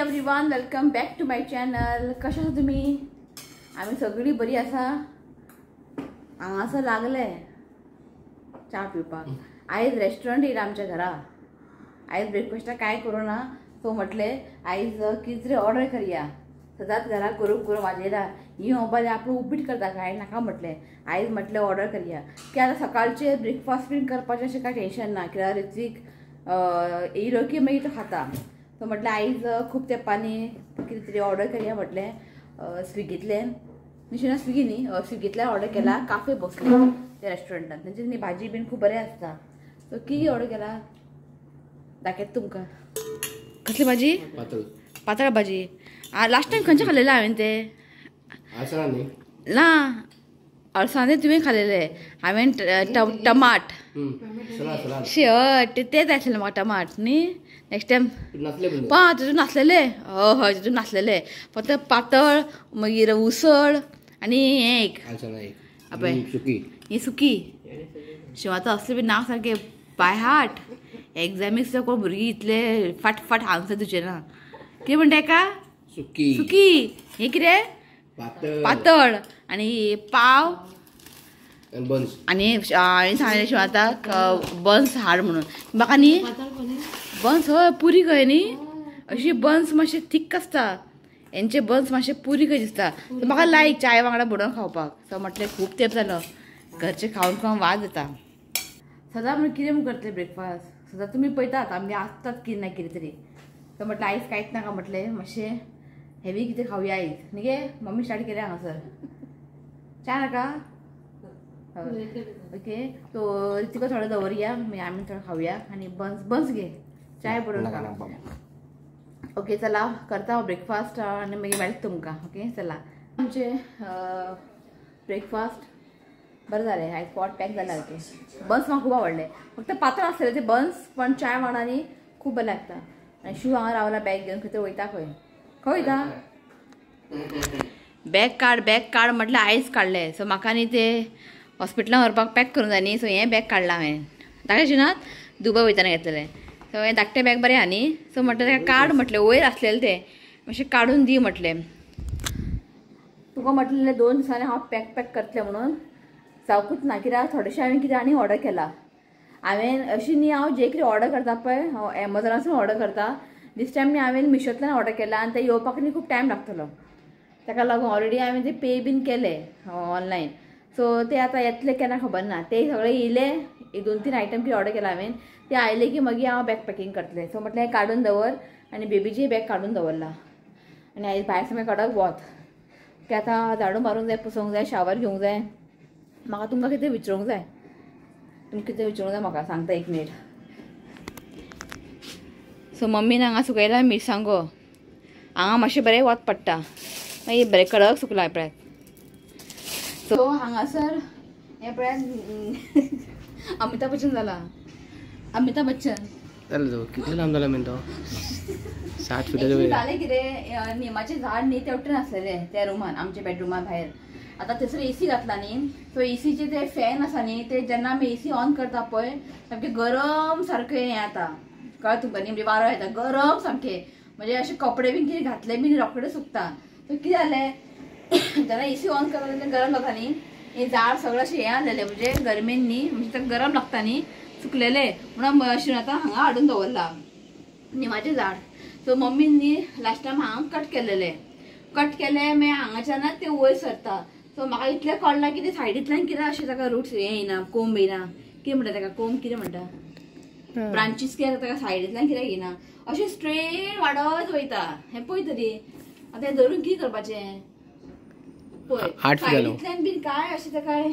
Everyone, welcome back to my channel. कशें आसा तुमी? आमी सगळीं बरी आसा. हांगासर लागले च्या पिवपाक. आयज रेस्टॉरंट येयला आमच्या घरा. आयज ब्रेकफास्टाक कांय करूं ना, सो म्हटलें आयज कितें तरी ऑर्डर करया. सदांच घरा करूं करूं वाजयला ही मोबायल आपण उपीट करता, कांय नाका म्हटलें. आयज म्हटलें ऑर्डर करया. की आतां सकाळचें ब्रेकफास्ट बीन करपाचें अशें कांय टेंशन ना, कित्याक ऋत्वीक येयलो की मागीर तो खाता. सो म्हटलें आयज खूब तेंपांनी कितें तरी ऑर्डर करया म्हटलें. स्विगींतल्यान, निशिना स्विगी न्ही, स्विगींतल्यान ऑर्डर केला. काफे बसले त्या रेस्टॉरंटान, तेंचे न्ही भाजी बीन खूब बरें आसता. सो कितें ऑर्डर केला दाखयता तुमकां. कसली भाजी? पातळ. पातळ भाजी. लास्ट टायम खंयचे खाल्लेलें हांवें तें? ना, अळसांदे तुवें खाल्लेलें. हांवें टमाट शी हय तेंच आसलें म्हाका टमाट न्ही. नेक्स्ट टायम पा तितून नासलेले. हय हय तितून नासलेले, फक्त पातळ मागीर उसळ आनी हें एक पळय ही सुकी. शिवाचो असलें बी नांव सारकें बाय हार्ट. एग्जामीक सुद्दां कोण भुरगीं इतले फाट फाट आन्सर दिवचे ना. कितें म्हणटा हेका? सुकी. सुकी. हें कितें? पातळ. आनी पाव आनी हांवें सांगलें शिवाताक बन्स हाड म्हणून. म्हाका न्ही बन्स हय पुरी खंय न्ही, अशी बन्स मातशे थीक आसता. हेंचे बन्स मातशे पुरी खंय दिसता. म्हाका लायक चाय वांगडा बुडोवन खावपाक. सो म्हटलें खूब तेंप जालो घरचें खावन खावन वाज येता. सदां म्हण कितें म्हूण करतलें ब्रेकफास्ट? सदां तुमी पळयतात आमगे आसतात कितें ना कितें तरी. सो म्हटलें आयज कांयच नाका म्हटलें, मातशें हेवी कितें खावया आयज. न्ही गे मम्मी स्टार्ट केलें हांगासर. च्या नाका? ओके, सो ऋतिका थोडो दवरया, मागीर आमी थोडो खावया. आनी बन्स बन्स घे चाय बरोवन. ओके चला करता हांव ब्रेकफास्ट आनी मागीर मेळटा तुमकां. ओके चला आमचें ब्रेकफास्ट बरें जालें. आयज पोट पॅक जालें. ओके बन्स म्हाका खूब आवडले. फक्त पातळ आसलेले ते बन्स, पण चाय वांगडा न्ही खूब बरें लागता. आनी शू हांगा रावला बॅग घेवन खंय तरी वयता. खंय खंय वयता? बॅग काड बॅग काड म्हटल्यार आयज काडलें. सो म्हाका न्ही ते हॉस्पिटलान व्हरपाक पॅक करूंक जाय न्ही. सो हें बॅग काडलां हांवें. धाकटें नात दुबय वयतना घेतलेलें. सो हें धाकटें बॅग बरें आहा न्ही. सो म्हटलें ताका काड म्हटलें, वयर आसलेलें तें मातशें काडून दी म्हटलें. तुका म्हटलें 2 दिसांनी हांव पॅक पॅक करतलें म्हणून, जावकूच ना. कित्याक थोडेशें हांवें कितें आनी ऑर्डर केलां. हांवें अशी न्ही हांव जें कितें ऑर्डर करता पळय हांव एमेझॉनासून ऑर्डर करता. दीस टायम न्ही हांवें मिशोंतल्यान ऑर्डर केलां आनी तें येवपाक न्ही खूब टायम लागतलो. ताका लागून ऑलरेडी हांवें ते पे बीन केलें ऑनलायन. सो ते आतां येतले केन्ना खबर ना. ते सगळे येयले, एक 2-3 आयटम कितें ऑर्डर केला हांवें, ते आयले की मागीर हांव बॅग पॅकींग करतलें. सो म्हटलें हें काडून दवर आनी बेबीचें बॅग काडून दवरलां. आनी आयज भायर सामकें कडक वत. ते आतां झाडू मारूंक जाय, पुसोंक जाय, शावर घेवंक जाय. म्हाका तुमकां कितें विचारूंक जाय, तुमकां कितें विचारूंक जाय म्हाका सांगता एक मिनीट. सो मम्मीन हांगा सुकयला मिरसांगो. हांगा मातशें बरें वत पडटा, मागीर बरें कडक सुकला पळयात. सो हांगासर हें पळयात अमिताभ बच्चन जाला. अमिताभ बच्चन कितले लांब जाला मेन तो? 7 फुटाचो. जालें कितें, निमाचें झाड न्ही तेवटेन आसलेलें त्या रुमान, आमच्या बेडरुमान भायर. आतां थंयसर एसी घातला न्ही, सो एसीचे ते फॅन आसा न्ही, ते जेन्ना आमी एसी ऑन करता पळय सामकें गरम सारकें हें येता. कळ्ळें तुमकां न्ही? म्हणजे वारो येता गरम सामकें, म्हणजे अशे कपडे बीन कितें घातले बीन रोखडे सुकता. सो कितें जालें, जेन्ना एसी ऑन करता तेन्ना गरम जाता न्ही, हें झाड सगळें अशें हें आसलेलें म्हणजे गरमेन न्ही, म्हणजे ताका गरम लागता न्ही, सुकलेलें म्हणून शिणातां हांगा हाडून दवरलां निमाचें झाड. सो मम्मीन न्ही लास्ट टायम हांगा कट केलेलें, कट केलें मागीर हांगाच्यानच तें वयर सरता. सो म्हाका इतलें कळ्ळां की ते सायडींतल्यान कितें अशें ताका रुट्स हें येयना, कोंब येयना. कितें म्हणटा ताका कोंब, कितें म्हणटा, ब्रांचीस कितें ताका सायडींतल्यान कित्याक येयना, अशें स्ट्रेट वाडत वयता. हें पळय तरी आतां हें धरून कितें करपाचें पळय, सायडींतल्यान बीन काय अशें ताका हें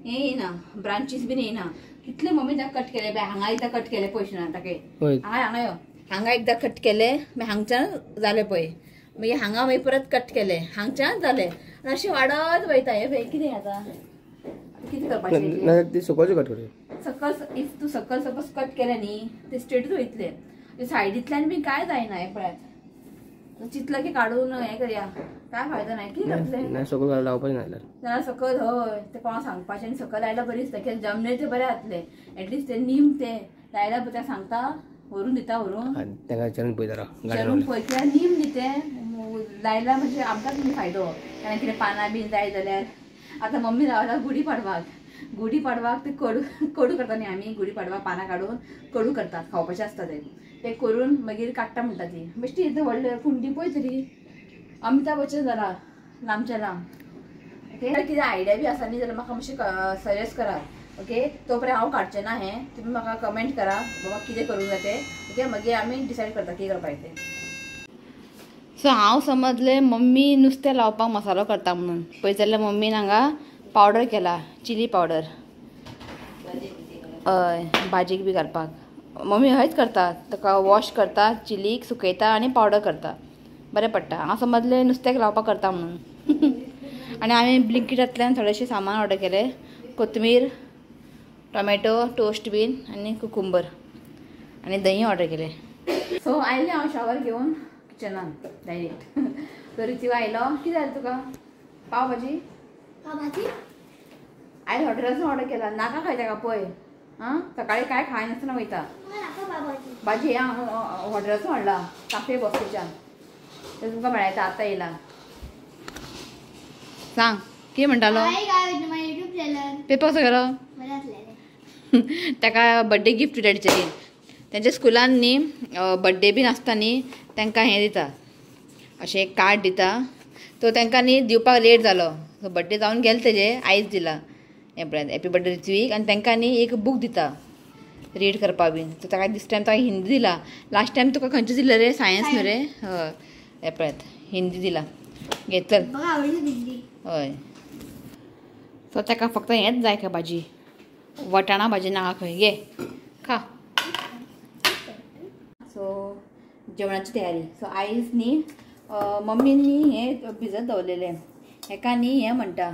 येयना, ब्रांचीस बीन येयना. कितले मम्मी ताका कट केले, हांगा एकदां कट केले पळय ना ताका, हांगा हांगा यो, हांगा एकदां कट केले मागीर हांगच्यान जालें पळय, मागीर हांगा मागीर परत कट केले हांगच्यान जालें, आनी अशें वाडत वयता. हें पळय कितें आतां कितें करपाचें? सकयल कट कर, सकल if तूं सकल सपोज कट केलें न्ही ते स्ट्रेटूच वयतले, सायडींतल्यान बी कांय जायना. हें पळयात चिंतलां की काडून हें करया, काय फायदो ना. कितें करतलें? सकयल लावपाचें ना जाल्यार सकयल हय तें कोणाक सांगपाचें आनी सकयल लायल्यार बरी दिसता, कित्याक जमनीर तें बरें जातलें एटलिस्ट तें नीम तें लायल्यार तें सांगता व्हरून दिता व्हरून तांकां विचारून पळय जरा विचारून पळय कित्याक नीम न्ही तें लायल्यार म्हणजे आमकांच न्ही फायदो. कारण कितें पानां बीन जाय जाल्यार आतां मम्मी रावला गुडी पाडवाक. गुडी पाडवाक ते कडू कडू करता न्ही आमी. गुडी पाडवाक पानां काडून कडू करतात, खावपाचें आसता तें. तें करून मागीर काडटा म्हणटा ती. बेश्टी येता व्हडलें कुंडी पळय तरी अमिताभ बच्चन जाला लांबच्या लांब. ओके कितें आयडिया बी आसा न्ही जाल्यार म्हाका मातशें सजेस्ट करात. ओके तो पर्यंत हांव काडचें ना हें, तुमी म्हाका कमेंट करा बाबा कितें करूंक जाय तें. ओके मागीर आमी डिसायड करता कितें करपाचें तें. सो हांव समजलें मम्मी नुस्तें लावपाक मसालो करता म्हणून. पळय जाल्यार मम्मीन हांगा पावडर केला, चिली पावडर. हय भाजयेक बी घालपाक मम्मी हयच करता. ताका वॉश करता, चिलीक सुकयता आनी पावडर करता. बरें पडटा. हांव समजलें नुस्त्याक लावपाक करता म्हणून. आनी हांवें ब्लिंकिटांतल्यान थोडेशें सामान ऑर्डर केलें. कोथमीर, टोमॅटो, टोस्ट बीन आनी कुकुंबर आनी दही ऑर्डर केलें. सो आयलें हांव शॉवर घेवन किचनान डायरेक्ट. सो ऋतिक आयलो. कितें जालें तुका? पाव भाजी? पाव भाजी आयज हॉटेलासून ऑर्डर केला. नाका खाय ताका पळय. आं सकाळी काय खायनासतना वयता. भाजी हांव हॉटेलासून हाडला काफे बॉस्केच्यान. ते तुमकां मेळटा आतां येयला. सांग कितें म्हणटालो? पेपर कसो गेलो? ताका बड्डे गिफ्ट दिता टिचरीन. तेंच्या स्कुलान न्ही बड्डे बीन आसता न्ही तांकां हें दिता, अशें एक कार्ड दिता. तो तांकां न्ही दिवपाक लेट जालो. सो बड्डे जावन गेले तेजे, आयज दिला हें पळयात हॅपी बड्डे ऋत्वीक. आनी तांकां न्ही एक बूक दिता रीड करपा बीन. सो ताका दीस टायम ताका हिंदी दिला. लास्ट टायम तुका खंयचें दिलें रे? सायन्स न्हू रे? हय हें पळयात हिंदी दिला. घे चल. हय सो ताका फक्त हेंच जाय खंय भाजी, वटाणा भाजी नाका खंय. घे खा. सो जेवणाची तयारी. सो आयज न्ही मम्मीन न्ही हें भिजत दवरलेलें. हेका न्ही हें म्हणटा,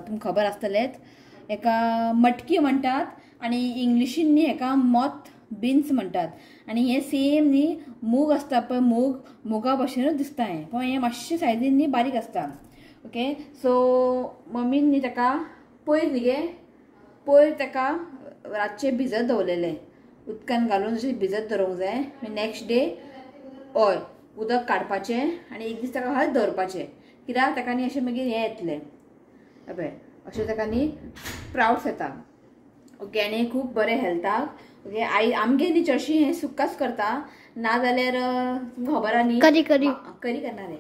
तुमकां खबर आसतलेंच, हेका मटकी म्हणटात आनी इंग्लिशीन न्ही हेका मॉथ बिन्स म्हणटात. आनी हें सेम न्ही मूग आसता पळय, मूग मुगा भशेनूच दिसता हें, पूण हें मातशें सायजीन न्ही बारीक आसता. ओके सो मम्मीन न्ही ताका पयर न्ही गे पयर ताका रातचें भिजत दवरलेलें उदकान घालून अशें भिजत दवरूंक जाय. नेक्स्ट डे हय उदक काडपाचें आनी एक दीस ताका हळद दवरपाचें, कित्याक ताका न्ही अशें मागीर हें येतलें पळय अशें ताका न्ही प्रावड्स येता. ओके आनी खूब बरें हेल्थाक. ओके I आमगे न्ही चडशी हें सुक्काच करता, नाजाल्यार तुमकां खबर आहा न्ही करी करी करी करना रे,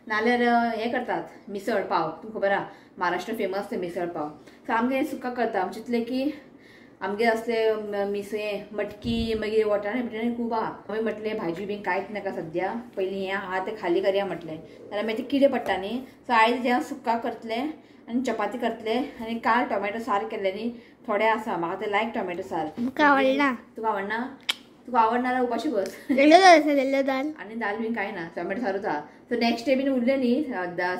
नाल्यार हें करतात मिसळ पाव. तुमकां खबर आहा महाराष्ट्र फेमस ते मिसळ पाव. सो आमगे सुक्का करता. आमचे इतलें की आमगे असले मिसळे मटकी मागीर वटाणे बिटाणे खूब आहा. आमी म्हटलें भाजी बीन कांयच नाका सद्या, पयलीं हें आहा तें खाली करया म्हटलें, जाल्यार मागीर ते किडे पडटा न्ही. सो आयज जें सुक्का करतलें आनी चपाती करतलें. आनी काल टोमॅटो सार केल्लें न्ही, थोडे आसा म्हाका ते लायक टोमॅटो सार. म्हाका आवडना. तुका आवडना? तुका आवडना जाल्यार उपाशी बस. आनी दाल बीन कांय ना, टोमॅटो सारूच आहा. सो नेक्स्ट डे बीन उरलें न्ही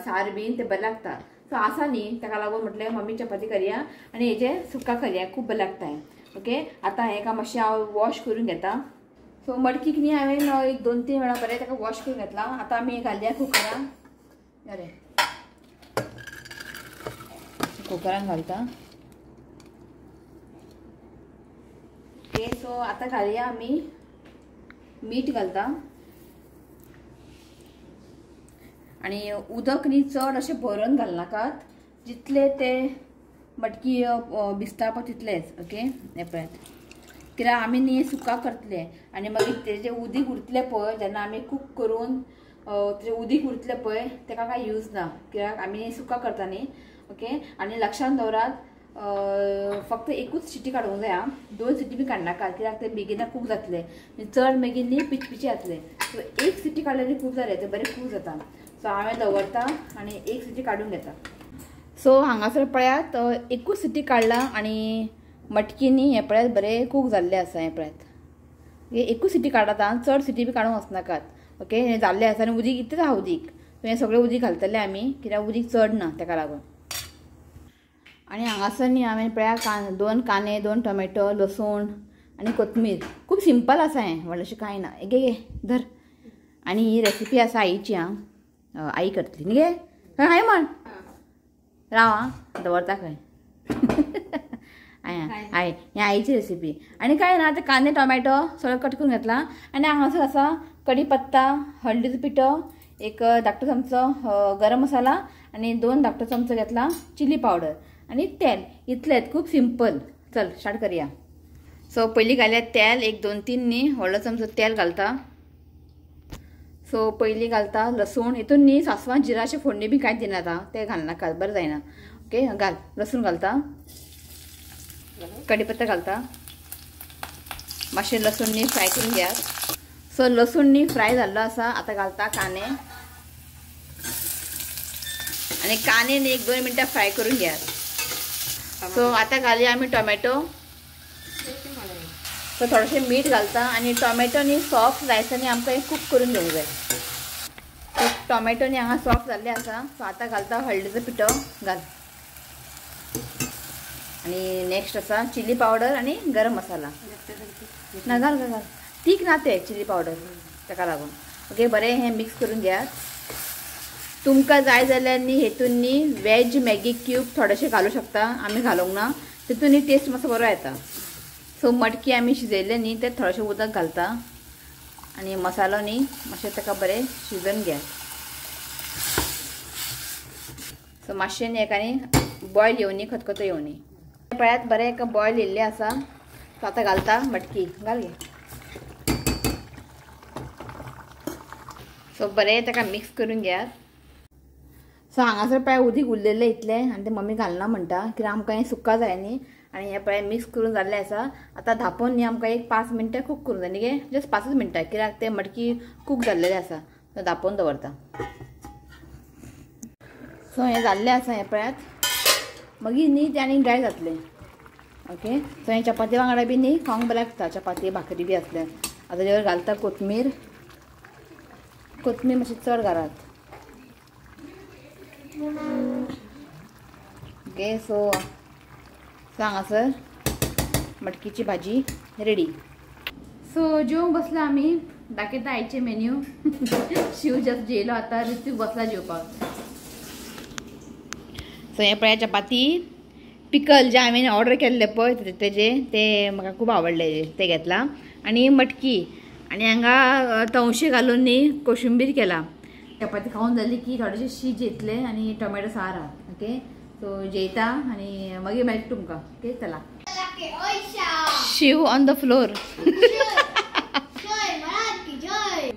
सार बीन तें बरें लागता. सो आसा न्ही ताका लागून म्हटलें मम्मी चपाती करया आनी हेजें सुक्का करया, खूब बरें लागता हें. ओके आतां हेका मातशें हांव वॉश करून घेता. सो मडकीक न्ही हांवें एक 2-3 वेळा बरें ताका वॉश करून घेतला. आतां आमी घालया कुकरान. बरें कुकरान घालता. ओके सो आतां घालया आमी मीठ घालता आनी उदक न्ही चड अशें भरून घालनाकात, जितले ते मटकी भिजता पळय तितलेंच. ओके हें पळयात, कित्याक आमी न्ही सुका करतले आनी मागीर तेजें उदीक उरतलें पळय जेन्ना आमी कूक करून तेजें उदीक उरतलें पळय तेका कांय यूज ना, कित्याक आमी सुका करता न्ही. ओके आनी लक्षांत दवरात फक्त एकूच सिटी काडूंक जाय आं, 2 सिटी बी काडनाकात, कित्याक ते बेगीन कूक जातले, चड मागीर न्ही पिचपिचे जातले. सो एक सिटी काडल्यार खूब जालें, ते बरें कूक जाता. सो हांवें दवरता आनी एक सिटी काडून घेता. सो हांगासर पळयात एकूच सिटी काडला आनी मटकी न्ही हें पळयात बरें कूक जाल्लें आसा. हें पळयात एकूच सिटी काडात आं, चड सिटी बी काडूंक वचनाकात. ओके हें जाल्लें आसा आनी उदीक इतलेंच आहा उदीक. हें सगळें उदीक घालतलें आमी, कित्याक उदीक चड ना तेका लागून. आनी हांगासर न्ही हांवें पळया 2 कांदे, 2 टोमॅटो, लसूण आनी कोथमीर. खूब सिंपल आसा हें, व्हडलेंशें कांय ना. घे घे धर. आनी ही रेसिपी आसा आईची आं, आई करतली न्ही गे. खंय हांवें म्हण राव आं, दवरता खंय. I हे आईची रेसिपी. आनी काय ना आतां कांदे टोमॅटो सगळें कट करून घेतला. आनी हांगासर आसा कडी पत्ता, हळदीचो पिठो, एक धाकटो चमचो गरम मसाला आनी 2 धाकटो चमचो घेतला चिली पावडर आनी तेल. इतलेंच, खूब सिंपल. चल स्टार्ट करया. सो पयलीं घालया तेल, 1 2 3 न्ही व्हडलो चमचो तेल घालता. सो पयलीं घालता लसूण. हितून न्ही सासवां जिराचे फोडणी बी कांयच दिना आतां, तें घालनाका, बरें जायना. ओके घाल लसूण घालता, कढीपत्ता घालता, मातशें लसूण न्ही फ्राय करून घेयात. सो लसूण न्ही फ्राय जाल्लो आसा, आतां घालता कांदे आनी कांदे न्ही 1-2 मिनटां फ्राय करून घेयात. सो आतां घालया आमी टोमॅटो. सो थोडेशें मीठ घालता आनी टोमॅटो न्ही सॉफ्ट जायसर न्ही आमकां हें कूक करून घेवंक जाय. सो टोमॅटो न्ही हांगा सॉफ्ट जाल्ले आसा. सो आतां घालता हळदीचो पिठो घाल आनी नेक्स्ट आसा चिली पावडर आनी गरम मसाला. ना घाल घाल तीख ना ते चिली पावडर ताका लागून. ओके बरें हें मिक्स करून घेयात. तुमकां जाय जाल्यार न्ही हेतून न्ही वेज मॅगी क्यूब थोडेशें घालूं शकता, आमी घालूंक ना, तितून न्ही टेस्ट मातसो बरो येता. सो मटकी आमी शिजयल्ले न्ही ते थोडेशें उदक घालता आनी मसालो न्ही मातशें ताका बरें शिजोवन घेयात. सो मातशें न्ही एकानी बॉयल येवनी, खतखतो येवनी. पळयात बरें एका बॉयल येयल्लें आसा. सो आतां घालता मटकी, घाल गे. सो बरें ताका मिक्स करून घेयात. सो हांगासर पळय उदीक उरलेलें इतलें आनी तें मम्मी घालना म्हणटा कित्याक आमकां हें सुक्का जाय न्ही. आनी हें पळय मिक्स करून जाल्लें आसा. आतां धांपून न्ही आमकां एक 5 मिनटां कूक करूंक जाय न्ही गे, जस्ट 5 मिनटां, कित्याक तें मटकी कूक जाल्लेलें आसा. सो धांपून दवरता. सो हें जाल्लें आसा हें पळयात, मागीर न्ही तें आनी ड्राय जातलें. ओके सो हें चपाती वांगडा बी न्ही खावंक बरें लागता, चपाती भाकरी बी आसल्यार. आतां तेजेर घालता कोथमीर, कोथमीर मातशी चड घालात. ओके सो हांगासर मटकीची भाजी रेडी. सो जेवंक बसला आमी, दाखयता आयचे मेन्यू. शिव जस्ट जेयलो आतां, ऋत्विक बसला जेवपाक. सो हें पळया चपाती पिकल जे हांवें ऑर्डर केल्ले पळय तेजे, ते म्हाका खूब आवडले ते घेतला. आनी मटकी आनी हांगा तवशे घालून न्ही कोशिंबीर केला. चपाती खावन जाली की थोडेशें शीत जेतले आनी टोमॅटो सार आहा. ओके सो जेयता आनी मागीर मेळटा तुमकां. ओके चला. Shiv on the floor.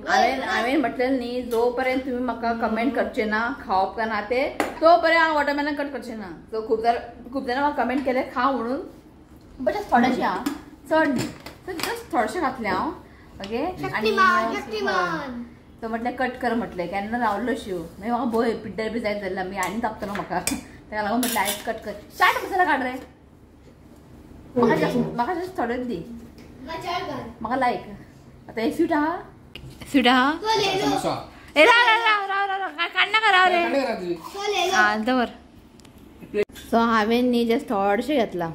हांवें म्हटलें न्ही जो पर्यंत तुमी म्हाका कमेंट करचे ना खावप काय ना ते, तो पर्यंत हांव वॉटरमेलन कट करचें ना. सो खूब जाणां म्हाका कमेंट केले खाव म्हणून, बट जस्ट थोडेशें आं, चड न्ही, सो जस्ट थोडेशें घातलें हांव. ओके आनी तो म्हटलें कट कर म्हटलें, केन्ना रावलो शिव, मागीर म्हाका भंय पिड्ड्यार बी जायत जाल्यार मागीर आनी तापतलो म्हाका, ताका लागून म्हटलें आयज कट कर. चाट मसाला काड रे, म्हाका जस्ट थोडेच दी, म्हाका लायक. आतां हे स्वीट आहा, स्वीट आहा. ए राव राव राव राव राव काडनाका राव रे, आं दवर. सो हांवें न्ही जस्ट थोडेशें घेतलां,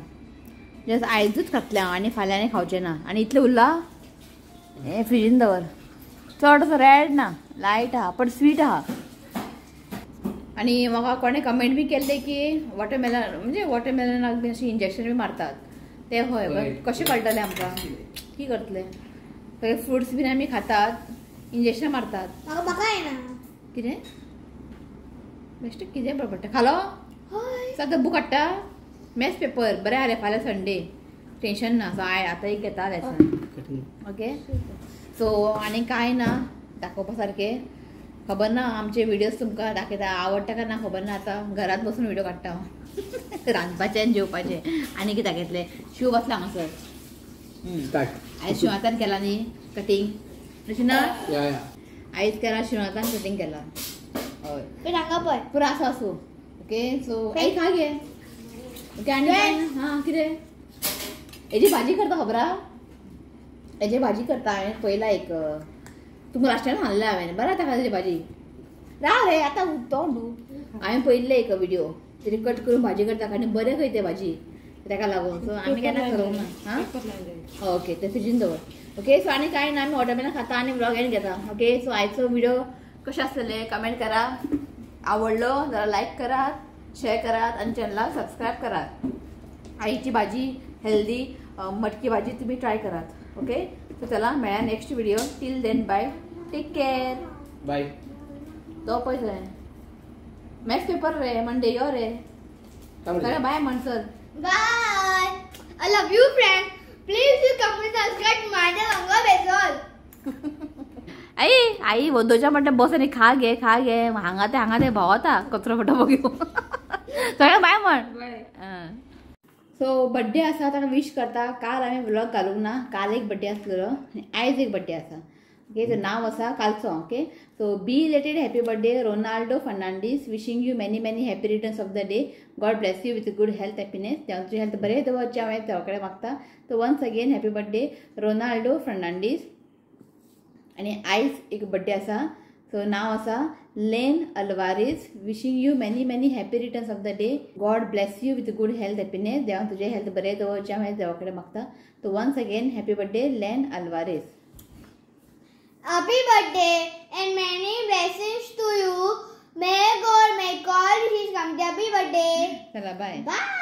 जस्ट आयजूच खातलें हांव आनी फाल्यां आनी खावचें ना. आनी इतलें उरलां हें फ्रिजीन दवर. चड असो रेड ना, लायट आहा पण स्वीट आहा. आनी म्हाका कोणें कमेंट बी केल्ले की वॉटरमेलन म्हणजे वॉटरमेलनाक बी अशें इंजेक्शन बी मारतात, ते हय कशें कळटलें आमकां, की करतलें? सगळे फ्रुट्स बीन आमी खातात, इंजेक्शन मारतात. कितें बेश्टें कितें बरें पडटा खालो सद्दां बूक हाडटा, मॅथ्स पेपर बरें आरे फाल्यां संडे, टेंशन ना. सो हांव आतां एक घेता लेसन. ओके सो आनी कांय ना दाखोवपा सारकें, खबर ना आमचे व्हिडियोज तुमकां दाखयता आवडटा काय ना खबर ना. आतां घरांत बसून व्हिडियो काडटा हांव, रांदपाचें आनी जेवपाचें. आनी कितें दाखयतलें? शिव बसला हांगासर, आयज शिवातान केला न्ही कटींग, तशें ना आयज केला शिवातान कटींग केला. हय पुरो आसा आसूं. ओके सो आई खा गे. ओके आनी हां कितें हेजी भाजी करता खबर आहा, हेजी भाजी करता हांवें पयला एक तुमकां लास्टान सांगलें हांवें, बरें आतां तेजी भाजी राव रे आतां तोंड. हांवें पयल्ले एक व्हिडियो तेजी कट करून भाजी करता आनी बरें खंय तें भाजी, ताका लागून सो आमी केन्ना करूंक ना. हां ओके ते फ्रिजीन दवर. ओके सो आनी कांय ना, आमी वॉटरमेलन खाता आनी व्लॉग एंड घेता. ओके सो आयचो व्हिडिओ कशें आसतलें कमेंट करा, आवडलो जाल्यार लायक करात, शेअर करात आनी चॅनलाक सबस्क्रायब करात. आईची भाजी हेल्दी मटकी भाजी तुम्ही ट्राय करात. ओके, सो चला मेळ्या next video. Till then bye, take care, bye. तो पळय मॅथ्स पेपर रे मंडे यो रे, सगळें बाय म्हण sir. Bye, I love you friend, please you comment subscribe माझ्या रंग बेजॉल. आई आई वदोच्या म्हणटा बस आनी खा घे खा घे, हांगा ते हांगा ते भोंवता कचरो फटो घेवन. सगळें बाय म्हण. सो बड्डे आसा ताका विश करता. काल हांवें व्लॉग घालूंक ना, काल एक बड्डे आसलेलो आनी आयज एक बड्डे आसा. ओके, सो नांव आसा कालचो. Okay, so belated happy birthday Ronaldo Fernandes, wishing you many many happy returns of the day, God bless you with good health happiness. देवान तुजी हेल्थ बरें दवरचें हांवें देवा कडेन मागता. So once again happy birthday Ronaldo Fernandes. आनी आयज एक बड्डे आसा, सो नांव आसा Len Alvares, wishing you many many happy returns of the day, God bless you with good health happiness. देवान तुजें हेल्थ बरें दवरचें हांवें देवा कडेन मागता. So once again happy birthday Len Alvares. Happy birthday and many blessings to you. May God make all wishes come. Happy birthday. चला बाय. बाय.